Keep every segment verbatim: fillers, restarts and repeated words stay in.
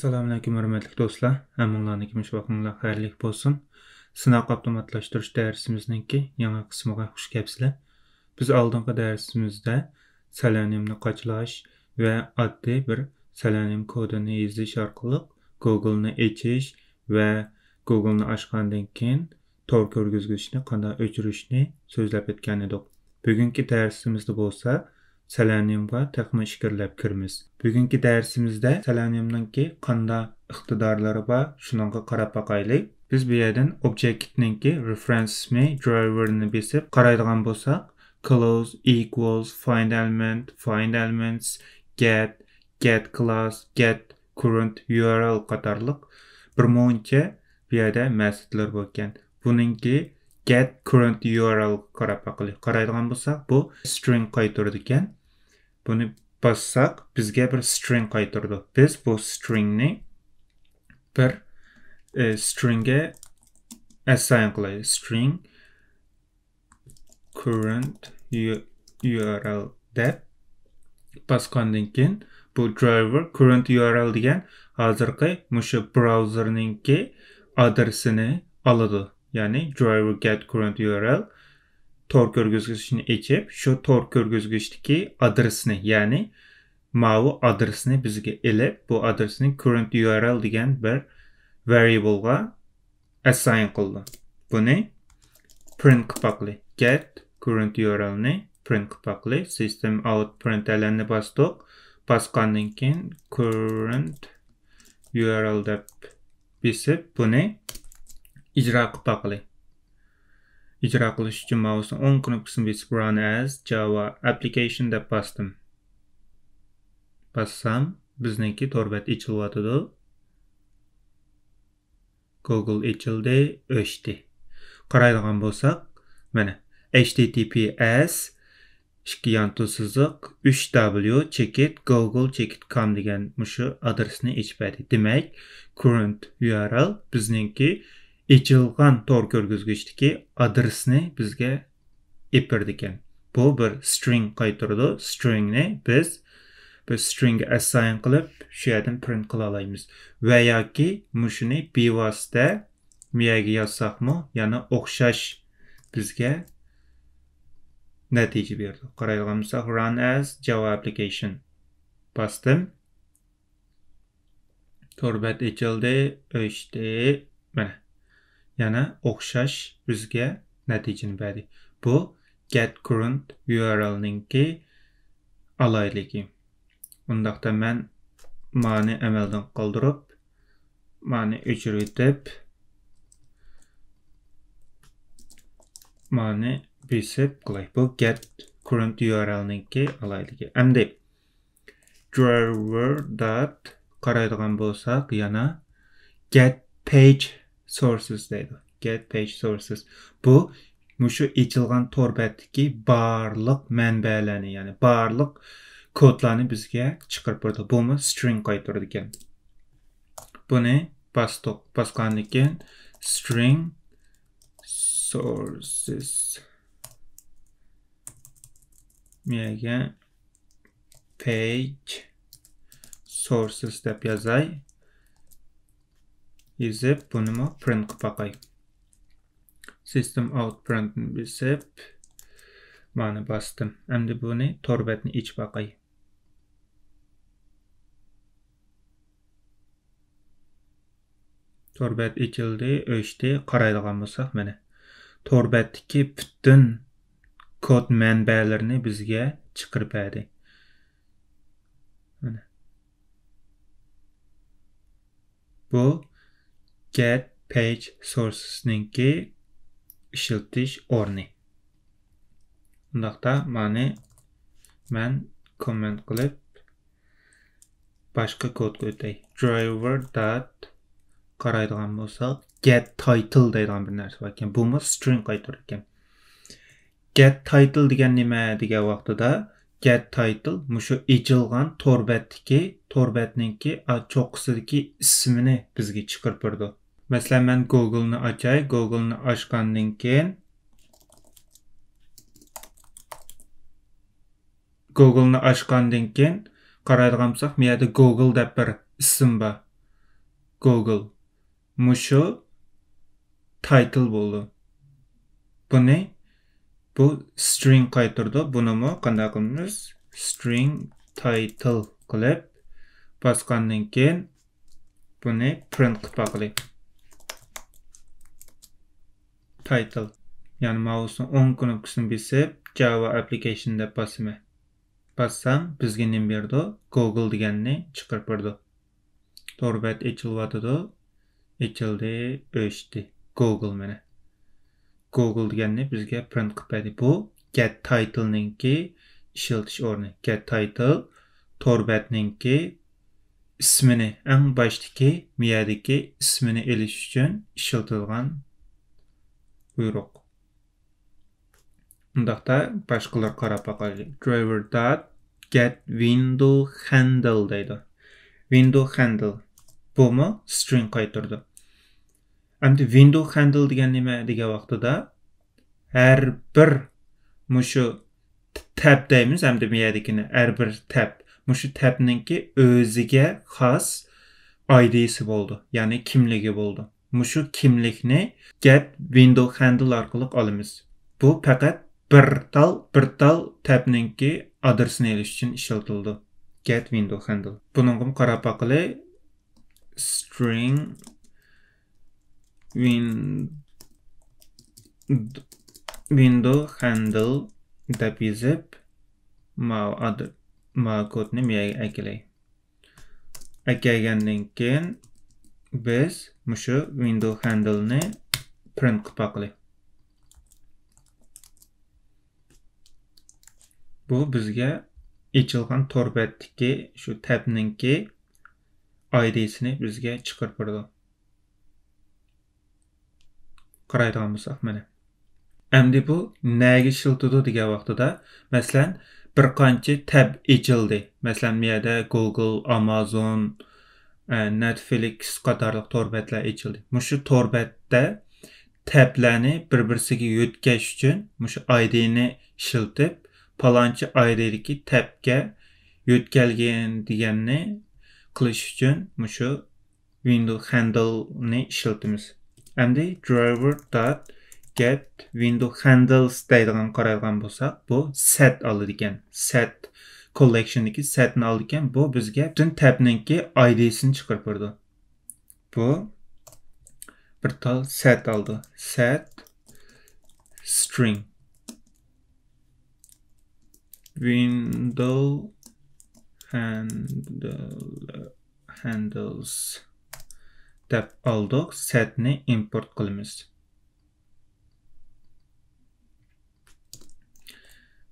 ئەسسالامۇئەلەيكۇم، ھۆرمەتلىك دوستلار. ھەممىڭلارنىڭكى مۇشۇ ۋاقتىڭلار خەيرلىك بولسۇن. سىناق ئاپتوماتلاشتۇرۇش دەرسىمىزنىڭكى يېڭى قىسمىغا خۇش كەپسىلەر. بىز ئالدىنقى دەرسىمىزدە سېلېنىيۇمنى قاچىلاش ۋە ئاددىي بىر سېلېنىيۇم كودىنى يېزىش ئارقىلىق گوگلنى ئېچىش ۋە گوگلنى ئاچقاندىن كېيىن تور كىرگۈزگۈچنى قانداق ئۆچۈرۈشنى سۆزلەپ ئۆتكەن ئىدۇق. بۈگۈنكى دەرسىمىزدە بولسا سېلېنىيۇمغا تېخىمۇ ئىچكىرىلەپ كىرىمىز. بۈگۈنكى دەرسىمىزدە سېلېنىيۇمنىڭكى قانداق ئىقتىدارلىرى بار، شۇنىڭغا قاراپ باقايلى. بىز بۇ يەردىن ئوبجېكتنىڭكى رېفېرېنس ئىسمى درايۋېرنى بېسىپ قارايدىغان بولساق، close، equals، find element، find elements، get، get class، get current U R L قاتارلىق بىر مۇنچە بۇ يەردە مەسىلىلەر بولكەن. بۇنىڭكى get current U R L قاراپ باقىلى. قارايدىغان بولساق، بۇ string قايتۇرىدىكەن. بۇنى باسساق، بىزگە بىر string قايتۇرىدۇ. بىز بۇ stringنى بىر، ئە، stringگە assign قىلايلى. String current U-، U R L دەپ باسقاندىن كېيىن، بۇ درايۋېر current U R L دېگەن ھازىرقى مۇشۇ براۋزېرنىڭكى ئادرېسىنى ئالىدۇ. يەنى درايۋېر get current U R L تور كىرگۈزگۈچنى ئېچىپ، شۇ تور كىرگۈزگۈچتىكى ئادرېسنى، يەنى ماۋۇ ئادرېسنى بىزگە ئېلىپ، بۇ ئادرېسنى current U R L دېگەن بىر ۋەرىيبلغا assign قىلىدۇ. بۇنى print قىلىپ باقىلى. Get current U R L نى print قىلىپ باقىلى. System out println نى باستۇق. باسقاندىن كېيىن current U R L دەپ بېسىپ، بۇنى ئىجرا قىلىپ باقىلى. ئىجرا قىلىش ئۈچۈن ماۋۇسنىڭ ئوڭ كنوپكىسىنى بېسىپ run as Java application دەپ باستىم. باسسام، بىزنىڭكى تور بەت ئېچىلىۋاتىدۇ. گوگل ئېچىلدى، ئۆچتى. قارايدىغان بولساق، مانا، H T T P S ئىككى يانتۇ سىزىق، ئۈچ W چېكىت، google چېكىت com دېگەن مۇشۇ ئادرېسنى ئېچىپ بەردى. دېمەك، current U R L بىزنىڭكى ئېچىلغان تور كۆرگۈزگۈچتىكى ئادرېسنى بىزگە ئېلىپ بېرىدىكەن. بۇ بىر string قايتۇرىدۇ. Stringنى بىز بىر stringگە assign قىلىپ، شۇ يەردىن print قىلالايمىز. ۋە ياكى مۇشۇنى بىۋاسىتە مۇ يەرگە يازساقمۇ، يەنە ئوخشاش بىزگە نەتىجە بېرىدۇ. قارايدىغان بولساق، run as Java application باستىم. تور بەت ئېچىلدى، ئۆچتى. مانا، يەنە ئوخشاش بىزگە نەتىجىنى بەردى. بۇ get current U R L نىڭكى ئالاھىدىلىكى. ئۇنداقتا مەن مانى ئەمەلدىن قالدۇرۇپ، مانى ئۆچۈرۈۋېتىپ، مانى بېسىپ قىلاي. بۇ get current U R L نىڭكى ئالاھىدىلىكى. ئەمدى driver dot قارايدىغان بولساق، يەنە get page sources دەيدۇ. Get page sources. بۇ مۇشۇ ئېچىلغان تور بەتتىكى بارلىق مەنبەلەرنى، يەنى بارلىق كودلارنى بىزگە چىقىرىپ بېرىدۇ. بۇمۇ string قايتۇرىدىكەن. بۇنى باستۇق. باسقاندىن كېيىن string sources. مەيەگە page sources دەپ يازاي. يېزىپ، بۇنىمۇ print قىلىپ باقاي. System out printنى بېسىپ، مانى باستىم. ئەمدى بۇنى تور بەتنى ئېچىپ باقاي. تور بەت ئېچىلدى، ئۆچتى. قارايدىغان بولساق، مانا، تور بەتتىكى پۈتۈن كود مەنبەلىرىنى بىزگە چىقىرىپ بەردى. مانا. بۇ get page sources نىڭكى ئىشلىتىش ئورنى. ئۇنداقتا مانى مەن كوممېنت قىلىپ، باشقا كودقا ئۆتەي. Driver dot قارايدىغان بولساق، get title دەيدىغان بىر نەرسە بار ئىكەن. بۇمۇ string قايتۇرىدىكەن. Get title دېگەن نېمە دېگەن ۋاقتىدا، get title مۇشۇ ئېچىلغان تور بەتتىكى، تور بەتنىڭكى، ئا، چوققىسىدىكى ئىسمىنى بىزگە چىقىرىپ بېرىدۇ. مەسىلەن، مەن گوگلنى ئاچاي. گوگلنى ئاچقاندىن كېيىن، گوگلنى ئاچقاندىن كېيىن قارايدىغان بولساق، بۇ يەردە گوگل دەپ بىر ئىسىم بار. Google. مۇشۇ title بولىدۇ. بۇنى، بۇ string قايتۇرىدۇ. بۇنىمۇ قانداق قىلىمىز؟ String title قىلىپ، باسقاندىن كېيىن بۇنى print قىلىپ باقىلى. Title. يەنى ماۋۇسنىڭ ئوڭ كنوپكىسىنى بېسىپ، Java Application دەپ باسىمەن. باسسام، بىزگە نېمە بېرىدۇ؟ Google دېگەننى چىقىرىپ بېرىدۇ. تور بەت ئېچىلىۋاتىدۇ. ئېچىلدى، ئۆچتى. Google مانا. Google دېگەننى بىزگە print قىلىپ بەردى. بۇ get title نىڭكى ئىشلىتىش ئورنى. Get title تور بەتنىڭكى ئىسمىنى، ئەڭ باشتىكى، مىيەدىكى ئىسمىنى ئېلىش ئۈچۈن ئىشلىتىدىغان بۇيرۇق. ئۇنداقتا باشقىلارغا قاراپ باقايلى. Driver dot get window handle دەيدۇ. Window handle. بۇمۇ string قايتۇرىدۇ. ئەمدى window handle دېگەن نېمە دېگەن ۋاقتىدا، ھەر بىر مۇشۇ تەب دەيمىز، ئەمدى بۇ يەردىكىنى، ھەر بىر تەب. مۇشۇ تەبنىڭكى ئۆزىگە خاس I D سى بولىدۇ، يەنى كىملىكى بولىدۇ. مۇشۇ كىملىكنى get window handle ئارقىلىق ئالىمىز. بۇ پەقەت بىر تال، بىر تال تەبنىڭكى ئادرېسىنى ئېلىش ئۈچۈن ئىشلىتىلىدۇ. Get window handle. بۇنىڭغىمۇ قاراپ باقىلى. String win-، window handle دەپ يېزىپ، ماۋۇ ئاد-، ماۋۇ كودنى مەيەگە ئەكېلەي. ئەكەلگەندىن كېيىن، بىز مۇشۇ window handle نى print قىلىپ باقىلى. بۇ بىزگە ئېچىلغان تور بەتتىكى شۇ تەبنىڭكى I D سىنى بىزگە چىقىرىپ بېرىدۇ. قارايدىغان بولساق، مانا. ئەمدى بۇ نەگە ئىشلىتىدۇ دېگەن ۋاقتىدا، مەسىلەن، بىر قانچە تەب ئېچىلدى. مەسىلەن، بۇ يەردە Google، Amazon، ئە، Netflix قاتارلىق تور بەتلەر ئېچىلدى. مۇشۇ تور بەتتە تەبلەرنى بىر-بىرسىگە يۆتكەش ئۈچۈن مۇشۇ I D نى ئىشلىتىپ، پالانچى I D دىكى تەبكە يۆتكەلگىن دېگەننى قىلىش ئۈچۈن مۇشۇ window handle نى ئىشلىتىمىز. ئەمدى driver dot get window handles دەيدىغان قارايدىغان بولساق، بۇ set ئالىدىكەن. Set collection دىكى set نى ئالىدىكەن. بۇ بىزگە پۈتۈن تەبنىڭكى I D سىنى چىقىرىپ بېرىدۇ. بۇ بىر تال set ئالىدۇ. Set string window handle، handles دەپ ئالدۇق. Set نى import قىلىمىز.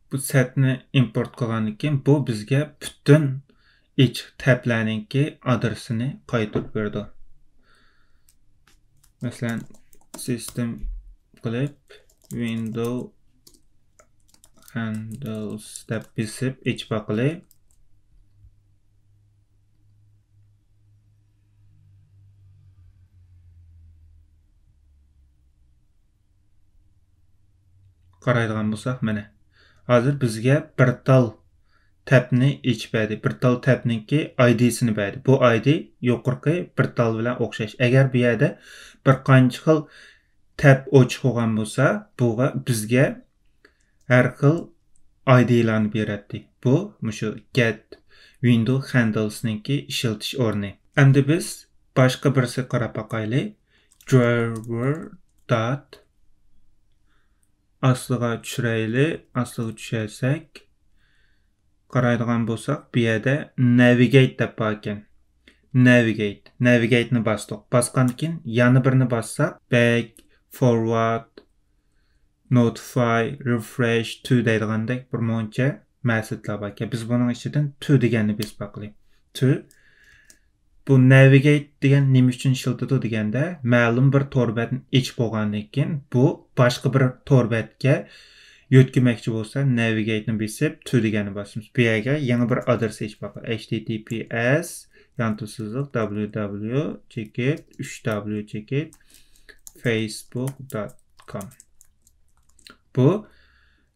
بۇ set نى import قىلغاندىن كېيىن، بۇ بىزگە پۈتۈن ئېچىق تەبلەرنىڭكى ئادرېسىنى قايتۇرۇپ بېرىدۇ. مەسىلەن، system قىلىپ window handles دەپ بېسىپ ئېچىپ باقىلى. قارايدىغان بولساق، مانا، ھازىر بىزگە بىر تال تەبنى ئېچىپ بەردى. بىر تال تەبنىڭكى I D سىنى بەردى. بۇ I D يۇقىرىقى بىر تال بىلەن ئوخشاش. ئەگەر بۇ يەردە بىر قانچە خىل تەب ئوچۇق بولغان بولسا، بۇغا، بىزگە ھەر خىل I D لارنى بېرەتتى. بۇ مۇشۇ get window handles نىڭكى ئىشلىتىش ئورنى. ئەمدى بىز باشقا بىرسىگە قاراپ باقايلى. Driver dot ئاستىغا چۈشۈرەيلى. ئاستىغا چۈشۈرسەك، قارايدىغان بولساق، بۇ يەردە navigate دەپ بار ئىكەن. Navigate. Navigate نى باستۇق. باسقاندىن كېيىن يەنە بىرنى باسساق، back، forward، notify، refresh، to دەيدىغاندەك بىر مۇنچە مەسىلەتلەر بار ئىكەن. بىز بۇنىڭ ئىچىدىن to دېگەننى بېسىپ باقىلى. To. بۇ navigate دېگەن نېمە ئۈچۈن ئىشلىتىدۇ دېگەندە، مەلۇم بىر تور بەتنى ئېچىپ بولغاندىن كېيىن، بۇ باشقا بىر تور بەتكە يۆتكىمەكچى بولسا، navigate نى بېسىپ، to دېگەننى باسىمىز. بۇ يەرگە يېڭى بىر ئادرېس ئېچىپ باقايلى. H T T P S يانتۇ سىزىق W W چېكىت ئۈچ W چېكىت facebook dot com. بۇ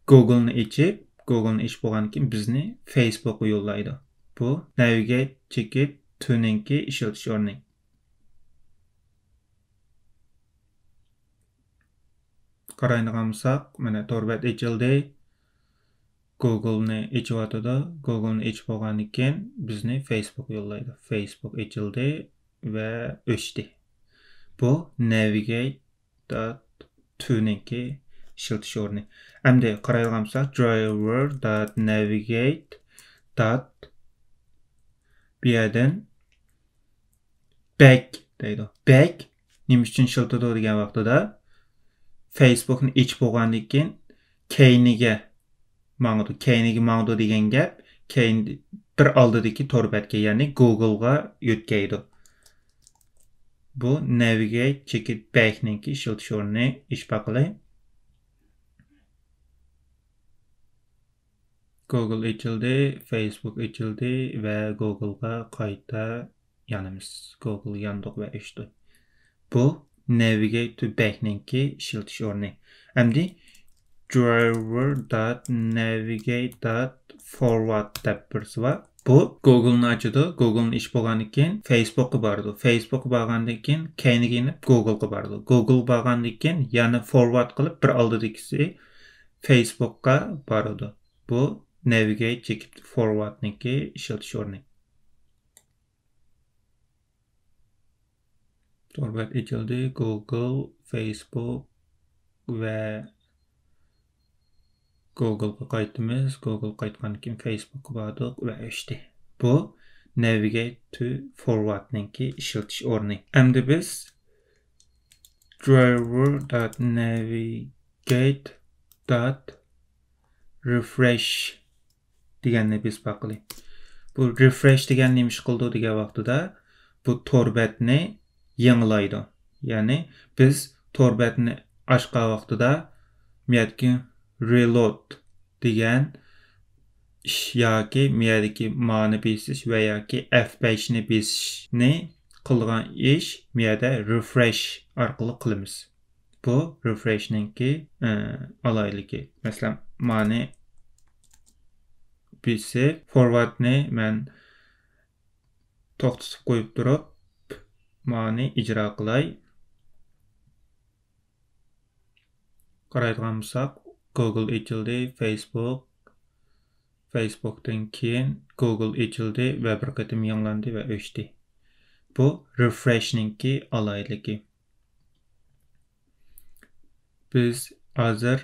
Google نى ئېچىپ، Google نى ئېچىپ بولغاندىن كېيىن بىزنى Facebook قا يوللايدۇ. بۇ navigate چېكىت to نىڭكى ئىشلىتىش ئورنى. قارايدىغان بولساق، مانا تور بەت ئېچىلدى. گوگلنى ئېچىۋاتىدۇ. گوگلنى ئېچىپ بولغاندىن كېيىن بىزنى فېيسبۇك يوللايدۇ. فېيسبۇك ئېچىلدى ۋە ئۆچتى. بۇ نەۋىگەيت دات تۇنىڭكى ئىشلىتىش ئورنى. ئەمدى قارايدىغان بولساق، درايۋېر دات نەۋىگەيت دات بۇ يەردىن بەك دەيدۇ. بەك نېمە ئۈچۈن ئىشلىتىدۇ دېگەن ۋاقتىدا، فېيسبۇكنى ئېچىپ بولغاندىن كېيىن كەينىگە ماڭىدۇ. كەينىگە ماڭىدۇ دېگەن گەپ، كەين بىر ئالدىدىكى تور بەتكە، يەنى گوگلغا يۆتكەيدۇ. بۇ نەۋىگەيت چېكىت بەكنىڭكى ئىشلىتىش ئورنى. ئېچىپ باقىلى. گوگل ئېچىلدى، فېيسبۇك ئېچىلدى ۋە گوگلغا قايتا يانىمىز. گوگل ياندۇق ۋە ئۆچتى. بۇ نەۋىگەيت تۇ بەكنىڭكى ئىشلىتىش ئورنى. ئەمدى درايۋېر دات نەۋىگەيت دات فورۋارد دەپ بىرسى بار. بۇ گوگلنى ئاچىدۇ. گوگلنى ئېچىپ بولغاندىن كېيىن فېيسبۇكقا بارىدۇ. فېيسبۇكقا بارغاندىن كېيىن كەينىگە يېنىپ گوگلغا بارىدۇ. گوگلغا بارغاندىن كېيىن يەنە فورۋارد قىلىپ بىر ئالدىدىكىسى فېيسبۇكقا بارىدۇ. بۇ نەۋىگەيت چېكىت فورۋاردنىڭكى ئىشلىتىش ئورنى. تور بەت ئېچىلدى. گوگل، فېيسبۇك ۋە گوگلغا قايتىمىز. گوگلغا قايتقاندىن كېيىن فېيسبۇكقا باردۇق ۋە ئۆچتى. بۇ نەۋىگەيت تۇ فورۋاردنىڭكى ئىشلىتىش ئورنى. ئەمدى بىز درايۋېر دات نەۋىگەيت دات رېفرېش دېگەننى بېسىپ باقىلى. بۇ رېفرېش دېگەن نېمە ئىش قىلىدۇ دېگەن ۋاقتىدا، بۇ تور بەتنى يېڭىلايدۇ. يەنى بىز تور بەتنى ئاچقان ۋاقتىدا، مۇ يەردىكى رېلود دېگەن ئىش ياكى مۇ يەردىكى مانى بېسىش ۋە ياكى ئەف بەشنى بېسىشنى قىلىدىغان ئىش مۇ يەردە رېفرېش ئارقىلىق قىلىمىز. بۇ رېفرېشنىڭكى، ئە، ئالاھىدىلىكى. مەسىلەن، مانى بېسىپ، فورۋاردنى مەن توختىتىپ قويۇپ تۇرۇپ، مانى ئىجرا قىلاي. قارايدىغان بولساق، گوگل ئېچىلدى، فېيسبۇك، فېيسبۇكتىن كېيىن گوگل ئېچىلدى ۋە بىر قېتىم يېڭىلاندى ۋە ئۆچتى. بۇ رېفرېشنىڭكى ئالاھىدىلىكى. بىز ھازىر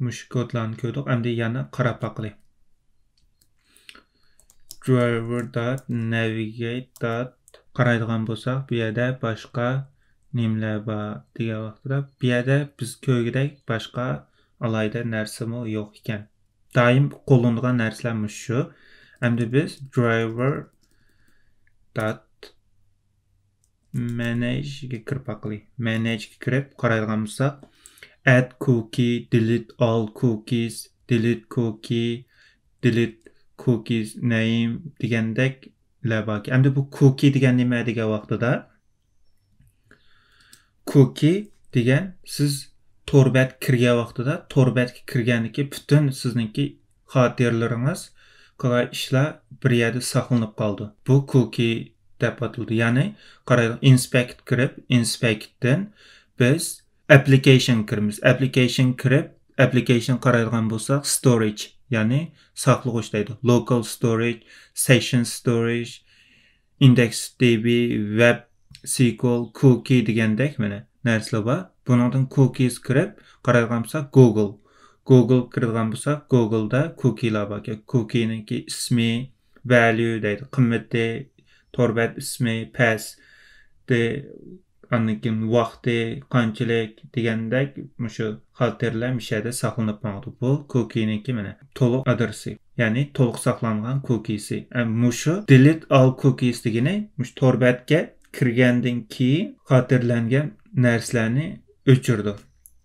مۇشۇ كودلارنى كۆردۇق. ئەمدى يەنە قاراپ باقىلى. درايۋېر دات نەۋىگەيت دات قارايدىغان بولساق، بۇ يەردە باشقا نېمىلەر بار دېگەن ۋاقتىدا، بۇ يەردە بىز كۆرگۈدەك باشقا ئالاھىدە نەرسىمۇ يوق ئىكەن. دائىم قوللىنىدىغان نەرسىلەر مۇشۇ. ئەمدى بىز درايۋېر دات مەنەجگە كىرىپ باقىلى. مەنەجگە كىرىپ قارايدىغان بولساق، ئەد كوكى، دېلىت ئال كوكىز، دېلىت كوكى، دېلىت كوكىز نەيم دېگەندەكلەر باركەن. ئەمدى بۇ كوكى دېگەن نېمە دېگەن ۋاقتىدا، كوكى دېگەن سىز تور بەتكە كىرگەن ۋاقتىدا، تور بەتكە كىرگەندىكى پۈتۈن سىزنىڭكى خاتىرىلىرىڭىز، قىلغان ئىشلار بىر يەردە ساقلىنىپ قالىدۇ. بۇ كوكى دەپ ئاتىلىدۇ. يەنى قارايدىغان، ئىنسپېكت كىرىپ، ئىنسپېكتتىن بىز ئەپلىكېيشنغا كىرىمىز. ئەپلىكېيشنغا كىرىپ، ئەپلىكېيشن قارايدىغان بولساق، ستورېج، يەنى ساقلىغۇچ دەيدۇ. لوكال ستورېج، سېشن ستورېج، ئىندېكس دى بى، ۋېب سىكۇئېل، كوكى دېگەندەك مانا نەرسىلەر بار. بۇنىڭدىن كوكىز كىرىپ قارايدىغان بولساق، گوگل. گوگل كىرىدىغان بولساق، گوگلدا كوكىلار بار. كوكىنىڭكى ئىسمى، ۋەليۇ دەيدۇ، قىممىتى، تور بەت ئىسمى، پەس، دى، ئاندىن كېيىن ۋاقتى قانچىلىك دېگەندەك مۇشۇ خاتىرىلەر مۇشۇ يەردە ساقلىنىپ ماڭىدۇ. بۇ كوكىنىڭكى مانا تولۇق ئادرېسى، يەنى تولۇق ساقلانغان كوكىسى. ئە، مۇشۇ دېلىت ئال كوكىز دېگىنى مۇشۇ تور بەتكە كىرگەندىن كېيىن خاتىرىلەنگەن نەرسىلەرنى ئۆچۈرىدۇ.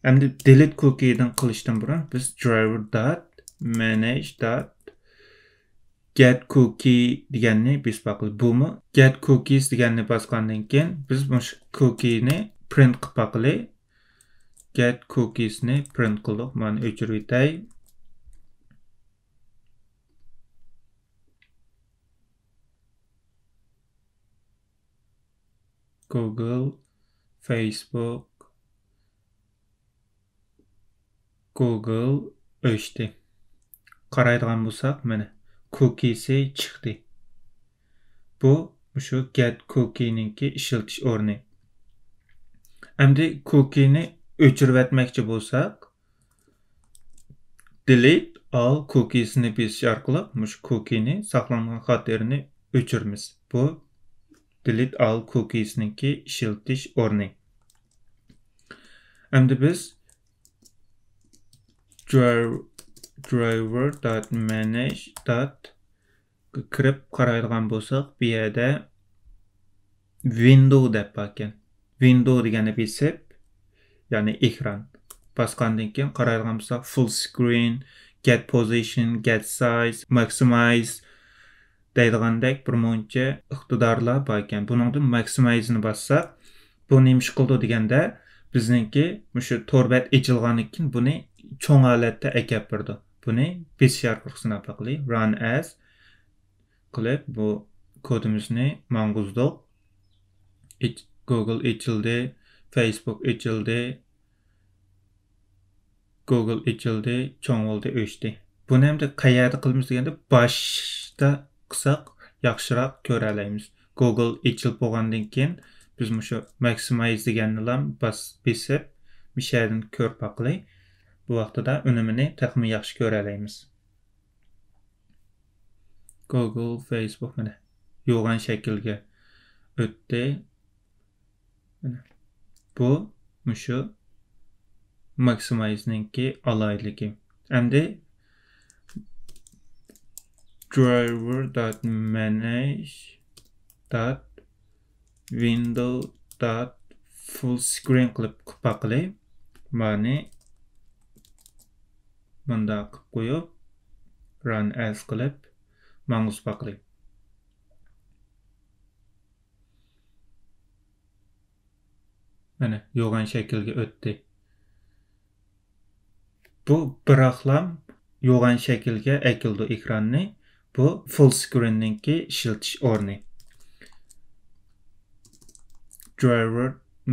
ئەمدى دېلىت كوكىدىن قىلىشتىن بۇرۇن بىز درايۋېر دات مەنەج دات گەت كوكى دېگەننى بېسىپ باقىلى. بۇمۇ گەت كوكىز دېگەننى باسقاندىن كېيىن، بىز مۇشۇ كوكىنى پرىنت قىلىپ باقىلى. گەت كوكىسنى پرىنت قىلدۇق. مانا ئۆچۈرۈۋېتەي. گوگل، فېيسبۇك، گوگل ئۆچتى. قارايدىغان بولساق، مانا، كوكىسى چىقتى. بۇ مۇشۇ گەت كوكىنىڭكى ئىشلىتىش ئورنى. ئەمدى كوكىنى ئۆچۈرۈۋەتمەكچى بولساق، دېلىت ئال كوكىسنى بېسىش ئارقىلىق مۇشۇ كوكىنى، ساقلانغان خاتىرىنى ئۆچۈرىمىز. بۇ دېلىت ئال كوكىسنىڭكى ئىشلىتىش ئورنى. ئەمدى بىز driver dot manage dot كىرىپ قارايدىغان بولساق، بۇ يەردە ۋىندو دەپ باركەن. ۋىندو دېگەننى بېسىپ، يەنى ئېكران. باسقاندىن كېيىن قارايدىغان بولساق، فۇل سكرىن، گەت پوزىشن، گەت سايز، ماكسىمايز دەيدىغاندەك بىر مۇنچە ئىقتىدارلار باركەن. بۇنىڭدىن ماكسىمايزنى باسساق، بۇ نېمە ئىش قىلىدۇ دېگەندە، بىزنىڭكى مۇشۇ تور بەت ئېچىلغاندىن كېيىن بۇنى چوڭ ھالەتتە ئەكەپ بېرىدۇ. بۇنى بېسىش ئارقىلىق سىناپ باقىلى. Run as قىلىپ، بۇ كودىمىزنى ماڭغۇزدۇق. ئېچ-، گوگل ئېچىلدى، فېيسبۇك ئېچىلدى، گوگل ئېچىلدى، چوڭ بولدى، ئۆچتى. بۇنى ئەمدى قەيەردە قىلىمىز دېگەندە، باشتا قىلساق ياخشىراق كۆرەلەيمىز. گوگل ئېچىلىپ بولغاندىن كېيىن، بىز مۇشۇ ماكسىمايز دېگەننىلا باس-، بېسىپ، مۇشۇ يەردىن كۆرۈپ باقىلى. بۇ ۋاقتىدا ئۈنۈمىنى تېخىمۇ ياخشى كۆرەلەيمىز. گوگل، فېيسبۇك مانا يوغان شەكىلگە ئۆتتى. مانا بۇ مۇشۇ ماكسىمايزنىڭكى ئالاھىدىلىكى. ئەمدى driver dot manage dot window dot full screen قىلىپ، قىلىپ باقىلى. مانى مۇنداق قىلىپ قويۇپ، run as قىلىپ ماڭغۇزۇپ باقىلى. مانا يوغان شەكىلگە ئۆتتى. بۇ بىراقلام يوغان شەكىلگە ئەكېلىدۇ ئېكراننى. بۇ فۇل سكرىننىڭكى ئىشلىتىش ئورنى. Driver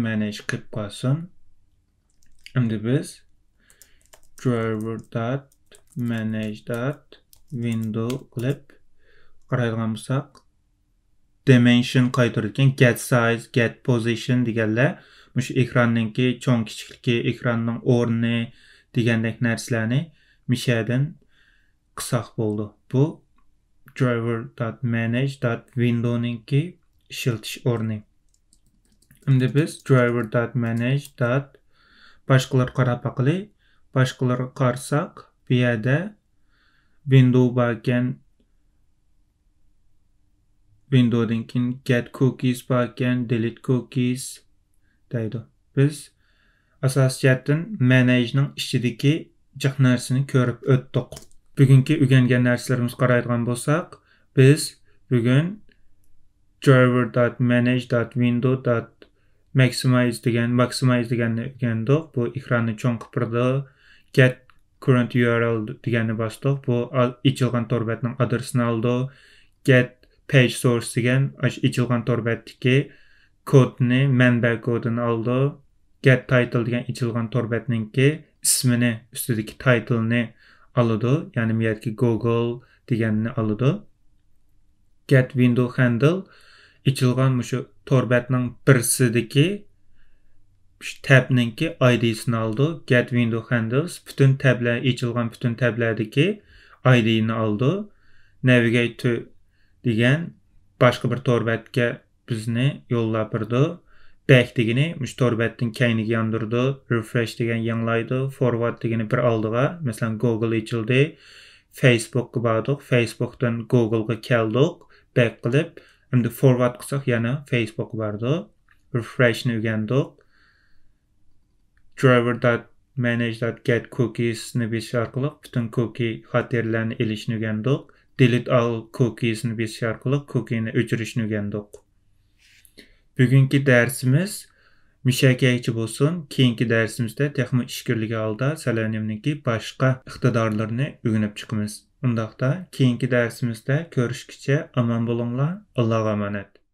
manage قىلىپ قالسۇن. ئەمدى بىز driver dot manage dot window قىلىپ قارايدىغان بولساق، dimension قايتۇرىدىكەن، get size، get position دېگەنلەر مۇشۇ ئېكراننىڭكى چوڭ كىچىكلىكى، ئېكراننىڭ ئورنى دېگەندەك نەرسىلەرنى مىشەدىن قىلساق بولىدۇ. بۇ driver dot manage dot window نىڭكى ئىشلىتىش ئورنى. ئەمدى بىز driver dot manage dot باشقىلارغا قاراپ باقىلى. باشقىلارغا قارىساق، بۇ يەردە window باركەن، window دىن كېيىن get cookies باركەن، delete cookies دەيدۇ. بىز ئاساسىي جەھەتتىن manage نىڭ ئىچىدىكى جىق نەرسىنى كۆرۈپ ئۆتتۇق. بۈگۈنكى ئۆگەنگەن نەرسىلىرىمىزگە قارايدىغان بولساق، بىز بۈگۈن driver dot manage dot window dot maximize دېگەن، maximize دېگەننى ئۆگەندۇق. بۇ ئېكراننى چوڭ قىلىپ بېرىدۇ. Get current U R L دېگەننى باستۇق. بۇ ئا-، ئېچىلغان تور بەتنىڭ ئادرېسىنى ئالىدۇ. Get page source دېگەن ئاشۇ ئېچىلغان تور بەتتىكى كودنى، مەنبە كودىنى ئالىدۇ. Get title دېگەن ئېچىلغان تور بەتنىڭكى ئىسمىنى، ئۈستىدىكى تايتىلنى ئالىدۇ. يەنى بۇ يەردىكى گوگل دېگەننى ئالىدۇ. Get window handle ئېچىلغان مۇشۇ تور بەتنىڭ بىرسىدىكى شۇ تەبنىڭكى I D سىنى ئالىدۇ. Get window handles پۈتۈن تەبلەر، ئېچىلغان پۈتۈن تەبلەردىكى I D نى ئالىدۇ. Navigate to دېگەن باشقا بىر تور بەتكە بىزنى يوللاپ بېرىدۇ. Back دېگىنى مۇشۇ تور بەتتىن كەينىگە ياندۇرىدۇ. Refresh دېگەن يېڭىلايدۇ. Forward دېگىنى بىر ئالدىغا، مەسىلەن، گوگل ئېچىلدى. فېيسبۇكقا باردۇق. فېيسبۇكتىن گوگلغا كەلدۇق. Back قىلىپ، ئەمدى forward قىلساق يەنە فېيسبۇكقا باردۇق. Refresh نى ئۆگەندۇق. Driver dot manage dot get cookies نى بېسىش ئارقىلىق پۈتۈن كوكى خاتىرىلەرنى ئېلىشنى ئۆگەندۇق. Delete all cookies نى بېسىش ئارقىلىق كوكىنى ئۆچۈرۈشنى ئۆگەندۇق. بۈگۈنكى دەرسىمىز مۇشەگىچە بولسۇن. كېيىنكى دەرسىمىزدە تېخىمۇ ئىچكىرىلىگەن ھالدا سېلېنىيۇمنىڭكى باشقا ئىقتىدارلىرىنى ئۆگىنىپ چىقىمىز. ئۇنداقتا كېيىنكى دەرسىمىزدە كۆرۈشكىچە ئامان بولۇڭلار. ئاللاغا ئامانەت.